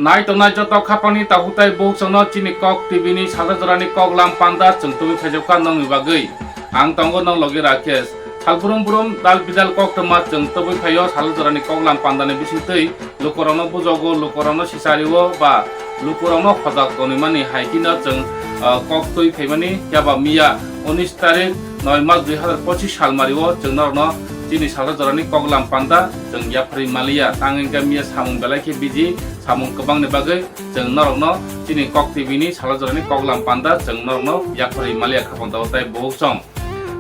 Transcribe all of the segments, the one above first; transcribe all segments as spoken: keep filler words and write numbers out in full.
Nai tongnai joto khapangni tahutai bukhukno chini Kok T V ni salsa jorani kok lam panda chwng tubui phaijakha nongni bagwi. Ang tongo nong logi Rakesh. Salbrum brum dal bidal koktwma chwng tubui phaio salsa jorani kok lam pandani bisingtwi lukurokno bujogo, lukurokno sichario ba lukurokno hojak tonwi mani hai kheno chwng, ah, kok twi phaimani yaba miya unis tarik noi mas dui hazar pochis salmario chwng norokno chini salsa jorani kok lam panda chwng yapharwi maliya. Tang hwnkhe miya samung belai khe biji, samung kwbangni bagwi chwng norokno chini Kok T V ni salsa jorani kok lam panda chwng norokno yapharwi maliya khapang tao tai bukhuk song.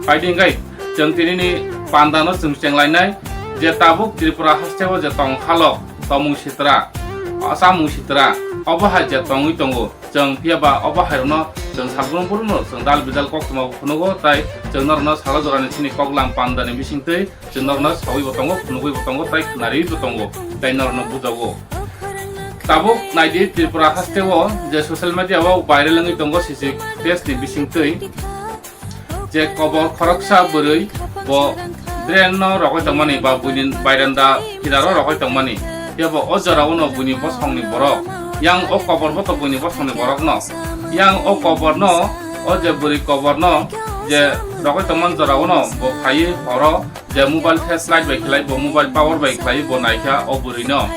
Paidi hwnkhe chwng tinini pandano chwng chenglainai je tabuk Tripura hasteo je tongkhalok tomung sitra, chamung sitra, obo hai je tongwi tongo. Chwng phiya ba obo hairokno chwng salbrum brumno chwng dal bidal koktwma bo phunugo, tai chwng norokno salsa jorani chini kok lam pandani bisingtwi chwng norokno sawi bo tongo, phunugwi bo tongo, tai khwnariwi bo tongo, tai norokno bujogo. Tabuk naidi Tripura hasteo je social media o viral wngwi tongo C C test ni bisingtwi. Je kobor khoroksa bwrwi bo drain no rogwi tongmani ba buini bairanda pillar o rogwi tongmani. Phiya bo o jora o no buini bosongni borok, yang o kobor bo to buini bosongni borok no. Yang o kobor no, o je bwrwi kobor no je rogwi tongmani jora o no bo phaiwi horo je mobile flashlight bai khlai bo, mobile power bai khlai bo naikha o bwrwi no.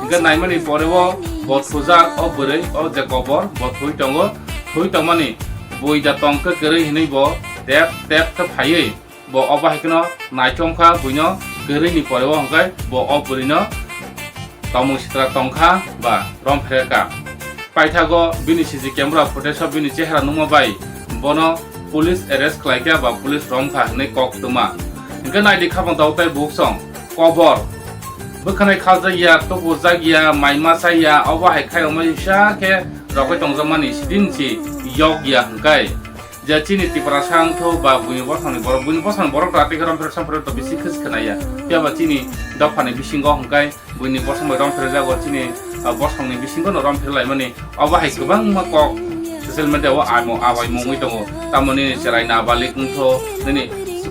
Hingkhe naimani pore o bo thujak o bwrwi, o je kobor bo thwi tongo, thwi tongmani. Bui da tong khe kwrwi hinwi bo tep tep khe phaiwi bo obo hai kheno naichom kha, buino kwrwini pore o hwnkhe bo o bwrwino tomung sitra tong kha ba rom phere kha. Paithago bini C C camera footage o bini chehra nukma bai bono police arrest khlai kha ba police rom kha hinwi kok twma. Hwnkhe naidi khapang tao tai buksong kobor bwkhanai khaljak ya, tubujak ya, mai masa ya, obo hai khai omo kisa khe rogwi tongjakmani sidin si yok ya hwnkhe. Je chini Tiprasa wngthu ba buini bosongni borok, buini bosongni borok to atwi khe rom phere som phere to bisi khis khwnaya. Phiya ba chini dophani bisingo hwnkhe buini bosong bai rom phere jago, chini, ah, bosongni bisingo no rom phere laimani. Obo hai kwbangma kok social media o amo abai mungwi tongo. Tamoni cherai nabalik wngthu nini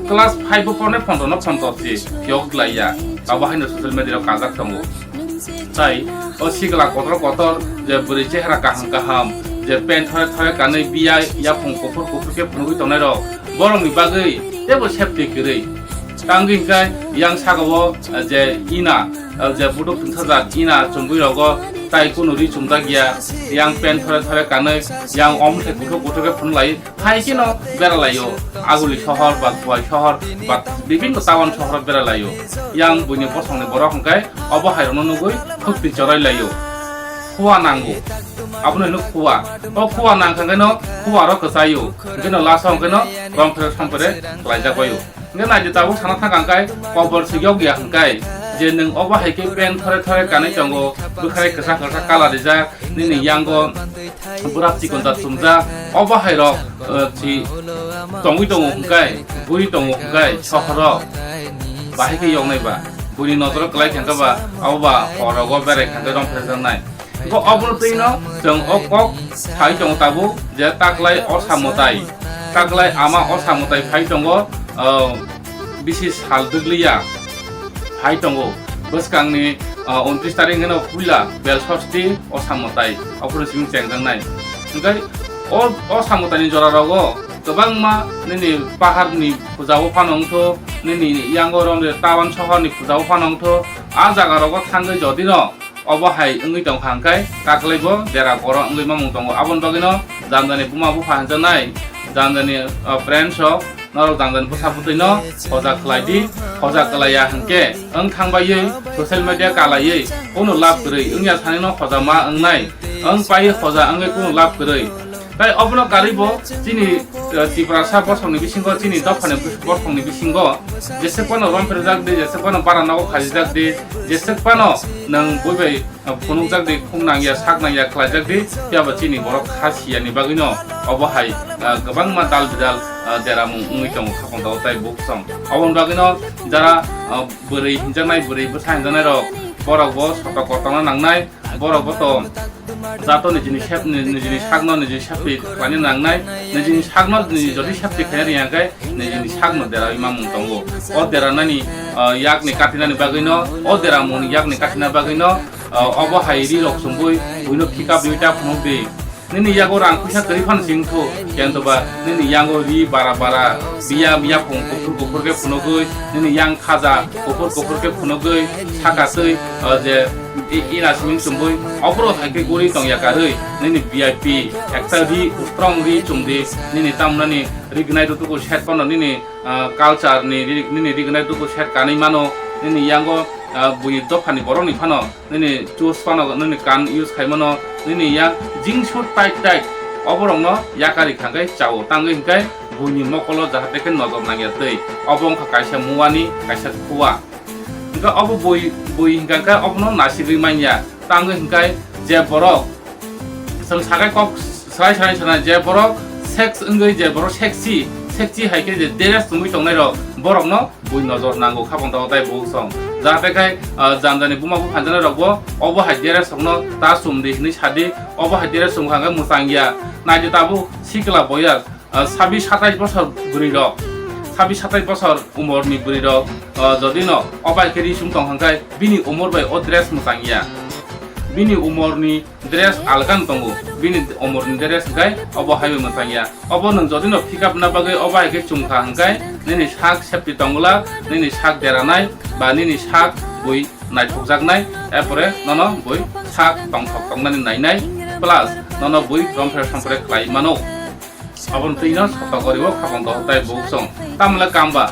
class five o pornai phonto no phonto si phiyok laiya. Obo haino social media o kajak tongo. Tai o sikla kotor kotor je bwrwi chehra kaham kaham, je pant thore thore kanwi biya, yaphung kuphur kuphur khe phunugwi tongnai rok, borokni bagwi teibo safety kwrwi. Tangwi hwnkhe yang saka o, eh, je ina, eh, je buduk thwngsajak ina chumui rogo tai kunu ri chumjak ya, yang pant thore thore kanwi, yang omthai kuthuk kuthuk khe phunuk lai. Hai kheno bera laio, Aguli sohor ba Khowai sohor ba bibinno town sohoro bera laio. Yang buini bosongni borok hwnkhe obo hairokno nugwi khukti chorai laio. Khua nango. Abono hino khua. O khua nangkha hwnkhe no khua rok kwchaio. Hwnkhe no last o hwnkhe no rom phere som phere khlaijak baio. Hwnkhe naidi tabuk sana thangkha hwnkhe kobor se yokya hwnkhe je nwng obo hai khe pant thore thore kanwi tongo, bwkhai kwchak kwchak colour rijak, nini yango bwrak chikon jat chumjak, obo hai rok, eh, si tongwi tongo hwnkhe, bui tongo hwnkhe sohoro bahai khe yoknai ba, buini nojoro kwlai khe hwnkhe ba, abo ba horogo berai khe hwnkhe rom pherjaknai. Bo obono twi no chwng o kok phai tongo tabuk je taklai osa mwtai, taklai ama osa mwtai phai tongo, ah, bisi sal dwgliya phai tongo. Bwskangni, ah, untris tarik hwnkhe no puila bel sosti osa mwtai ophuru simi chengjaknai. Hwnkhe o, osa mwtaini jora rogo kwbangma nini paharni puja o phano wngthu, nini yango romre tawan sohorni puja o phano wngthu, a jaga rogo thangwi jodi no obo hai wngwi tongkha hwnkhe taklai bo dera goro wngwi mamung tongo. Aboni bagwino jani jani buma bupha hwnjaknai, jani jani, ah, friends rok norok jani jani bwsa bwtwi no hoja khlai di, hoja khlai ya hwnkhe wng thang baiwi social media kalaiwi kunu lab kwrwi wngya sani no hoja ma wngnai, wng pai hoja wngwi kunu lab kwrwi. Tai obono karwi bo chini, eh, Tiprasa bosongni bisingo, chini dophani bosongni bisingo jesek phano rom pherjak di, jesek phano bara nogo khajijak di, jesek phano nwng bui bai, eh, phunukjak di, khung nangya, sak nangya khlaijak di, phiya ba chini borok kha siyani bagwino obo hai, eh, kwbangma dal bidal, eh, deramung wngwi tongo khapang dago tai buksong. Oboni bagwino jara, eh, bwrwi hinjaknai, bwrwi bwsa hinjaknai rok, borok bo soto kotorna nangnai, borok bo to jato nijini sep-, ni-, nijini sakno niji safety khlaina nangnai, nijini sakno niji jodi safety khlaina rwya khe nijini sakno derawi mamung tongo. O deranani, ah, yakni katinani bagwino, o deramungni yakni katina bagwino Ah, obo hai ri rok chumui buino pick up riwi ta phunuk di. Nini yago rang puisa kwrwi phano chwng thu, kento ba nini yago ri bara bara, biyam yaphung kuphur kuphur khe phunugwi, nini yang khaja kuphur kuphur khe phunugwi, saka twi, ah, je i-, ina siming chumui, oborok hai khe guri tong yakarwi, nini V I P ekta ri, strong ri chumdi, nini tamnani rignai rutuku set phano nini, ah, culture ni ri-, nini rignai rutuku set kanwi mano, nini yango, ah, buini dophani borokni phano nini choose phano nini kan use khaimano, nini yang jingsut tight tight oborokno yakari khangkhe chao, tangwi hwnkhe buini mokolo jahate khe nojor nangya twi, obo wngkha kaisa muani kaisa khua. Hwnkhe obo bui, bui hwnkha khe obono nasigwi manya, tangwi hwnkhe je borok chwng sakai kok swrai swrai sana je borok sex wngwi je borok sexy, sexy hai khe je dress chumui tongnai rok borokno bui nojor nango kha pang tao tai buksong. Jahate khai, ah, jani jani buma buphanjani rokbo obo hai dress rokno ta chumdi hinwi sadi, obo hai dress chumkha hwnkhe mwchangya. Naidi tabuk sikla boyar, ah, sabis satais bosor bwrwi rok, sabis satais bosor umorni bwrwi rok, ah, jodi no obo hai khe ri chum tong hwnkhe bini umor bai o dress mwchangya. Bini umorni dress algan tongo, bini umorni dress hwnkhe obo hai bai mwchangya. Obo nwng jodi no pick up na bagwi obo hai khe chumkha hwnkhe nini sak safety tongwlak, nini sak deranai ba nini sak bui naithokjaknai, erpore nono bui sak tongthok tongnani nainai, plus nono bui rompher sompre khlai mano. Aboni twi no soto goribo kha pang tao tai buksong. Tamle kamba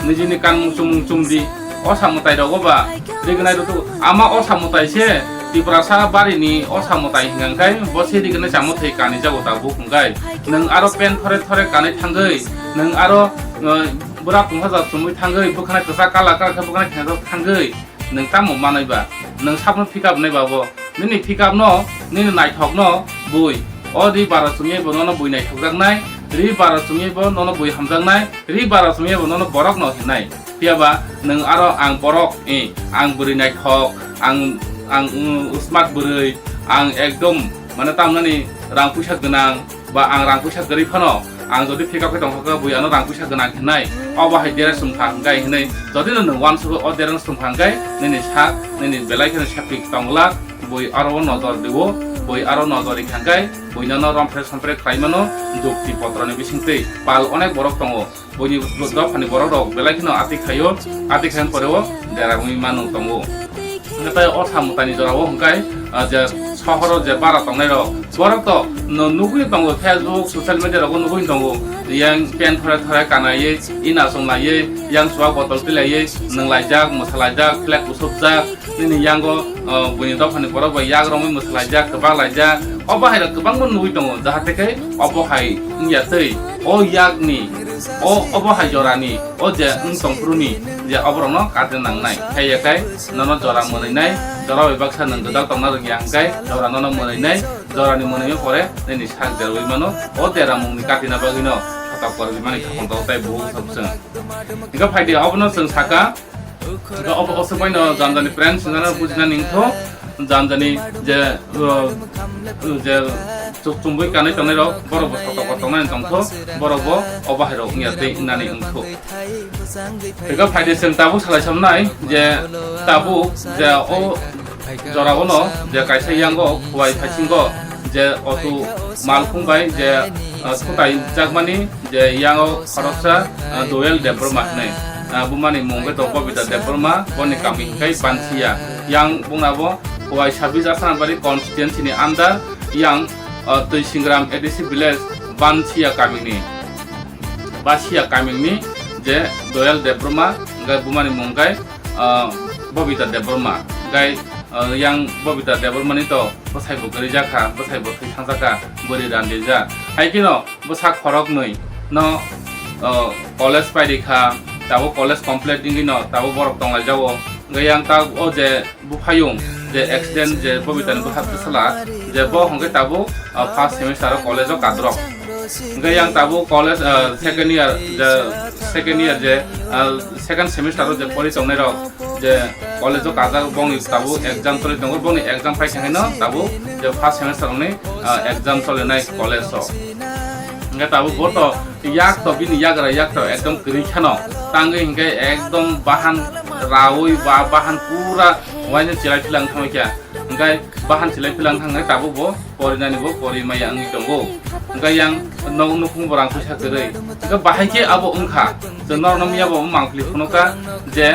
nijini kanmung chumung chumdi. O samwtai rogo ba rignai rutu ama o samwtai se Tiprasa barini o samwtai hwnkha khe bo se rignai chamo thai kani jago ta buk hwnkhe nwng aro pen thore thore kanai thangwi nwng aro, uh, bwrak tungsa jak chumui thangwi bwkhana kwchak kala kala khe bwkhana khenajak thangwi nwng tamo manai ba? Nwng sabno pick up nai ba bo? Nini pick up no, nini naithok no bui. O ri bara chumui bo nono bui naithokjaknai, ri bara chumui bo nono bui hamjaknai, ri bara chumui bo nono borok no hinai. Phiya ba nwng aro ang borok, eh, ang bwrwi naithok, ang, ang, mm, smart bwrwi, ang ekdom mane tamnani rang puisa gwnang, ba ang rang puisa kwrwi phano ang jodi pick up khe tongkha khe bui ano rang puisa gwnang hinai, obo hai dress chumkha hwnkhe hinai, jodi no nwng uansukgo o dress chumkha hwnkhe nini sak nini belai kheno safety tongla, bui aro o nojor diwo, bui aro nojor rikha hwnkhe bui nono rompre sompre khlai mano, jukti potroni bisingtwi pal onek borok tongo. Buini dophani borok rok belai kheno ati khaio, ati khaina pore o dera wngwi mano tongo. Hwnkhe tai o samwtani jora o hwnkhe, ah, je sohoro je bara tongnai rok, borok to no nugwi tongo, Facebook, social media rogo nugwi tongo, yang pen thore thore kanaiwi, ina chonglaiwi, yang chuak botol tilaiwi, nwnglaijak, mwsalaijak, flag kusupjak, nini yango, uh, buini dophani borok bai yak romwi mwsalaijak, kwbak laijak. O bahai rok kwbangma nugwi tongo, jahate khe obo hai wngya twi o yakni, o, obo hai jorani, o je wng tongphuruni je oborokno kate nangnai. Khe ya khe nono jora mwnwinai, jora bai baksa nwng gwdal tongna rwngya hwnkhe jora nono mwnwinai, jorani mwnwino pore nini sak derwi mano, o deramungni katina bagwino khotok korwi mani khaphang tei buhuk thok chwng. Hwnkhe phaidi obono chwng saka, Hwnkhe obo oswk baino jani jani friends hinjano bujinani wngkho, jani jani je, uh, je chuk chumbui kanwi tongnai rok, borok bo soto kotor tongnani tongkho, borok bo obo hai rok wngya tei wngnani wngkho. Hwnkhe phaidi chwng tabuk salai samnai je tabuk je o jora ono je kaisa yango Khowai phaisingo je auto malkhung bai je, uh, thutai jakmani je yango khoroksa, ah, Doyal Debbarma hinwi. Ah, bumani mung khe to Bobita Debbarma, boni kami hwnkhe Bansiya. Yang bungna bo Khowai Sub Division Asanabari constituency ni under yang, ah, Twisingram A D C village Bansiya kamini, Basiya kamini je Doyal Debbarma, hwnkhe bumani mung khe, ah, Bobita Debbarma. Hwnkhe, ah, yang Bobita Debbarma ni to bwsai bo kwrwi jakha, bwsai bo thwi thang jakha, bwrwi randijak. Hai kheno bwsa khoroknwi no, o, college paidi kha, tabuk college complete wngwi no tabuk borok tonglai jago. Hwnkhe yang ta o je buphayung je accident je Bobita ni bwkha bwsala je bo hwnkhe tabuk, o, first semester o college o kadrok. Hwnkhe yang tabuk college, o, second year je, second year je, o, second semester o je pori tongnai rok, je college o kajak bongni tabuk exam choli tongo, bongni exam pai thangwi no tabuk je first semester ni, ah, exam cholinai college o. Hwnkhe tabuk bo to yak to bini yagra yak to ekdom kwrwi kheno, tangwi hwnkhe ekdom bahan rawi ba bahan pura waino chilai philang thangwi kha. Hwnkhe bahan chilai philang thangwi tabuk bo porinani bo pori maya wngwi tongo. Hwnkhe yang nok nukhung bo rang puisa kwrwi. Hwnkhe bahai khe abo wngkha. Chwng norokno miya bo mangpili phunukha je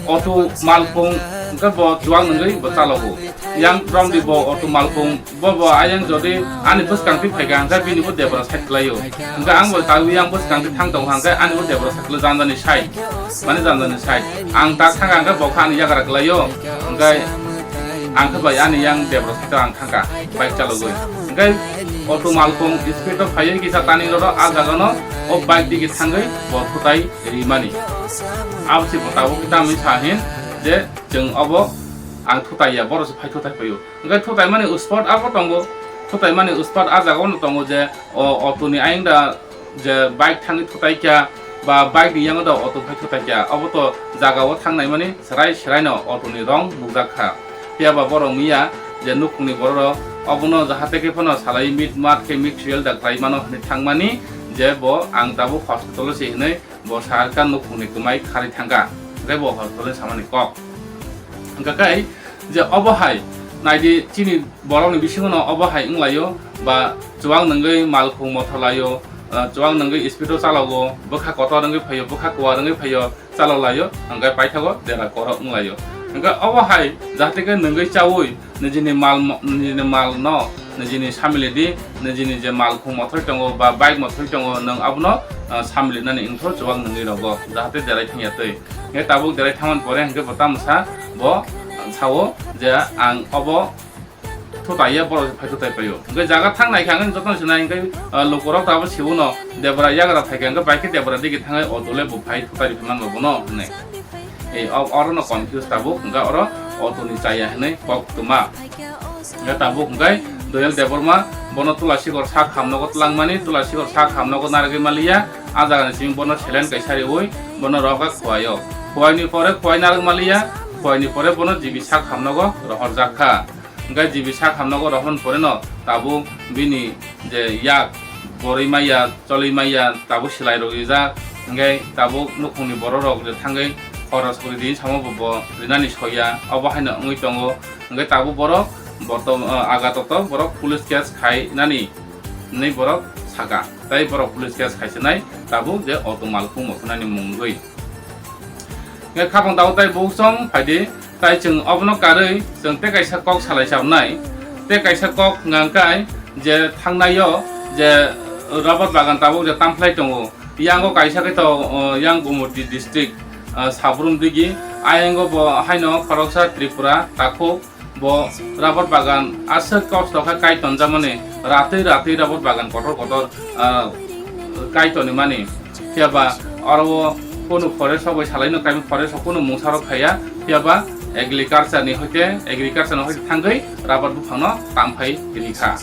auto malkhung hwnkhe bo chuwak nungwi bo chalogo. Yang romdi bo auto malkhung Bo bo ayang jodi ani bwskang twi phaikha hwnkhe bini bo debra side kwlaio. Hwnkhe ang bo tawi yang bwskang twi thang tongo hwnkhe ani bo debra side kwlai janjani side. Mane janjani side. Ang tak thangkha hwnkhe bo kha ani yagra kwlaio. Hwnkhe ang khe bai ani yang debra side ang thangkha bike chalogwi. Hwnkhe auto malkhung speed o phaiwi kisa tani roro ah jagano o bike digi thangwi bo thutai rimani. Abo se bo tabuk tamwi sa hin je chwng obo ang thutai ya, borok se phai thutai phaio. Hwnkhe thutaimani spot abo tongo, thutaimani spot ah jagao no tongo je o auto ni ayang da je bike thangwi thutai kha ba bike ni yango da auto phai thutai kha, obo to jagao thangnaimani serai serai no auto ni rong nukjak kha. Phiya ba borok miya je nukhung ni borok rok obono jahate khe phano salai mit mat khe mix fuel da khlai mano hinwi thangmani je bo ang tabuk hospital o se hinwi bo sa kha nukhung ni kwmai kharwi thangkha, hwnkhe bo hospital ni samani kok. Hwnkhe kai je obo hai naidi chini borok ni bisingo no obo hai wnglaio ba chuwak nungwi malkhung mothor laio, ah, chuwak nungwi speed o chalogo, bwkha kotor wngwi phaio, bwkha kuwar wngwi phaio, chalok laio, hwnkhe paithago dera korok wnglaio. Hwnkhe obo hai jahate khe nungwi chaui nijini mal mo-, nijini mal no, nijini samili di, nijini je malkhung mothoi tongo ba bike mothoi tongo, nwng abono, ah, samili nani wngkho chuwak nungwi rogo, jahate derai thangya twi. Hwnkhe tabuk derai thangmani pore hwnkhe bo tamo sa, bo sao je ang obo thutai ya, borok phai thutai paio. Hwnkhe jaga thang nai kha hwnkhe jotono sinai hwnkhe, ah, lukurok tabuk sibuno debra yagra phaikha hwnkhe bai khe debra digi thangwi auto le bo phai thutai rikha manba bono hwnwi. Ei, o-, oro no confuse tabuk, hwnkhe oro auto ni chaya hinwi kok tuma. Hwnkhe tabuk hwnkhe Doyal Debbarma bono Tulasikor sak hamnogo twlangmani, Tulasikor sak hamnogo narwgwi maliya, ah jagani simi bono selen kaisa riwi bono rokha Khowai o. Khowai ni pore Khowai narwk maliya, Khowai ni pore bono G B sak hamnogo rohorjak kha. Hwnkhe G B sak hamnogo rohormani pore no tabuk bini je yak borwi maya, cholwi maya, tabuk silai rok rijak, hwnkhe tabuk nukhungni borok rok je thangwi khoros kwrwi di samo bo, bo rinani soya, obo haino wngwi tongo, hwnkhe tabuk borok bortom-, ah, agatoto borok police case khainani hinwi borok saka, tei borok police case khaisinai tabuk je auto malkhung mothunani mungwi. Hwnkhe khapang tabuk tai buksong phaidi, tai chwng obono karwi chwng tei kaisa kok salai chabnai. Tei kaisa kok hwnkha hwnkhe je thangnaio je rubber bagan tabuk je tamkhlai tongo. Yango kaisa khe to, o, yang Gumoti district, o, Sabrum digi, ayango bo haino khoroksa Tripura takhuk. Bo rubber bagan aswk kosto khe kai tonjakmani, ratwi ratwi rubber bagan kotor kotor, ah, kai tonimani. Phiya ba oro o kunu forest rok bai salaino kaimani forest rok kunu mungsa rok khaiya, phiya ba agriculture ni hoite, agriculture ni hoite thangwi rubber buphang no tamphai rikha.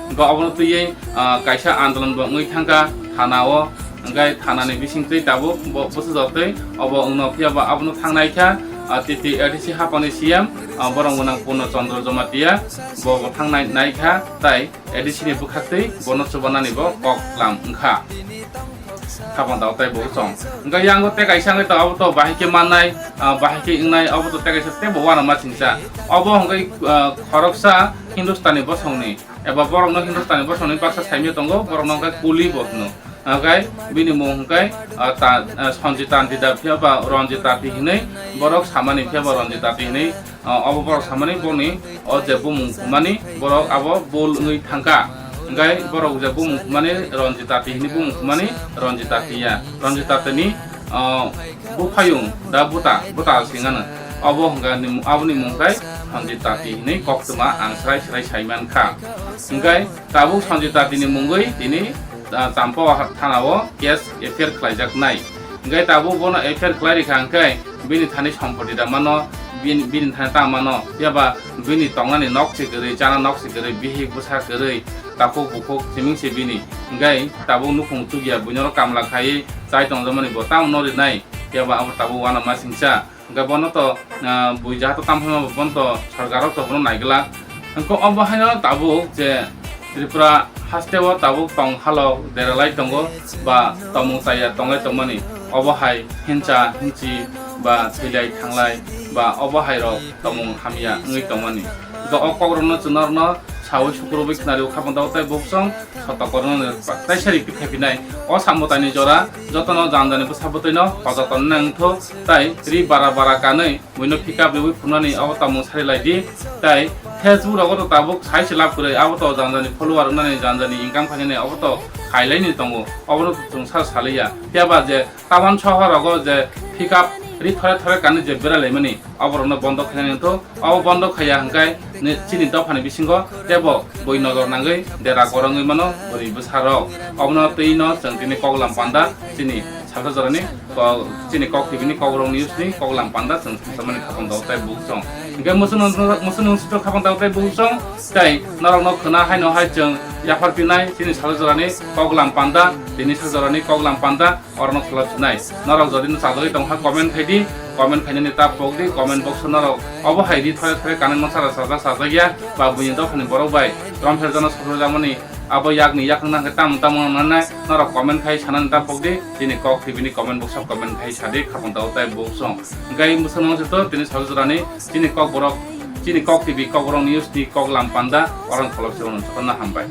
Hwnkhe obono twiwi, ah, kaisa andolon bo wngwi thangkha thana o, hwnkhe thana ni bising twi tabuk bo bwsajak twi obo wngno phiya ba abono thangnai kha, ah, T T A D C hapang ni C M, ah, borok gwnang Purno Chandra Jamatia bo bo thangnai nai kha, tai A D C ni bwkhak twi bono chubanani bo kok lam wngkha. Khapang tabuk tai bo chong. Hwnkhe yango tei kaisa wngwi tongo, abo to bahai khe mannai, ah, bahai khe wngnai, abo to tei kaisa tei bo uanama singcha. Obo hwnkhe, ah, khoroksa Hindustani bosongni, eba borokno Hindustani bosongni baksa saimya tongo, borokno hwnkhe Kuli bo hwno. Hwnkhe bini mung hwnkhe, ah, ta, ah, Sanjita Dida phiya ba Ranjita Ti hinwi borok samani phiya ba Ranjita Ti hinwi, ah, obo borok samani boni o je bumung khumani borok abo bul wngwi thangkha. Hwnkhe borok je bumung khumani Ranjita Ti hinwi bumung khumani Ranjita Ti ya. Ranjita Ti ni, ah, buphayung da buta, buta singano. Obo hwnkhe ni, aboni mung khe Ranjita Ti hinwi koktwma ang srai srai saimankha. Hwnkhe tabuk Sanjita Ti ni mungwi tini, ah, Champa thana o case F I R khlaijaknai. Hwnkhe tabuk bono F I R khlai rikha hwnkhe bini thani sompoti da mano, bin-, bini thani ta mano, phiya ba bini tongnani nok se kwrwi, chana nok se kwrwi, bihik bwsa kwrwi, takhuk bukhuk siming se bini. Hwnkhe tabuk nukhung chukya buino kamla khaiwi chai tongjakmani bo tamo no rinai, phiya ba abo tabuk uanama singcha. Hwnkhe bono to, ah, bui jahato tamo phano bono to sorkar rok to bono naiglak. Hwnkhe obo haino tabuk je Tripura haste o tabuk tong halok deralai tongo ba tomung chaya tonglai tongmani. Obo hai hinsa hinsi ba thwilai thanglai ba obo hai rok tongmung hamya wngwi tongmani. Hwnkhe o kok rokno chwng norokno sawi sukurubwi khwnari o khapang tao tai buksong soto korno tai sari khe khaipinai. O sambo taini jora jotono jani jani bwsa bwtwino pajak tonna wngtho tai ri bara bara kanwi buino pick up riwi phunani obo tongmung sari lai di. Tai Facebook rogo to tabuk sai se lab kwrwi abo to jani jani follower wngnani jani jani income khainani obo to khailaini tongo obono chwng sa saliya. Phiya ba je Tawan sohor rogo je pick up ri thore thore kani je beralaimani oborokno bondo khainani wngtho. Obo bondo khaiya hwnkhe ni chini dophani bisingo tebo bui nojor nangwi dera gorongwi mano bwrwi bwsarok. Obono twi no chwng tini koklam panda chini salsa jorani ko-, chini kok tibini kok rok news ni koklam panda chwng samani khapang tao tai buksong. Hwnkhe musu nung, musu nung sito khapang tao tai buksong. Tai norokno khwna haino hai chwng yaphar pinai chini salsa jorani koklam panda, tini salsa jorani koklam panda. Orno khulap sinai. Norok jodi no chajagwi tongkha comment khai di, comment khainani ta pok di, comment box o norok obo hai di thore thore kanwi masa rok chajak chajak ya ba buini dophani borok bai romphel jano sobrojak mani abo yakni yakung nang khe tamo tamo nanai norok comment khai sanani ta pok di, chini kok tibini comment box o comment khai sa di khapang tao tai buksong. Hwnkhe musu nung se to tini salsa jorani chini kok borok chini kok tibi kok borok news ni koklam panda orang khulap se ono chokna hambai.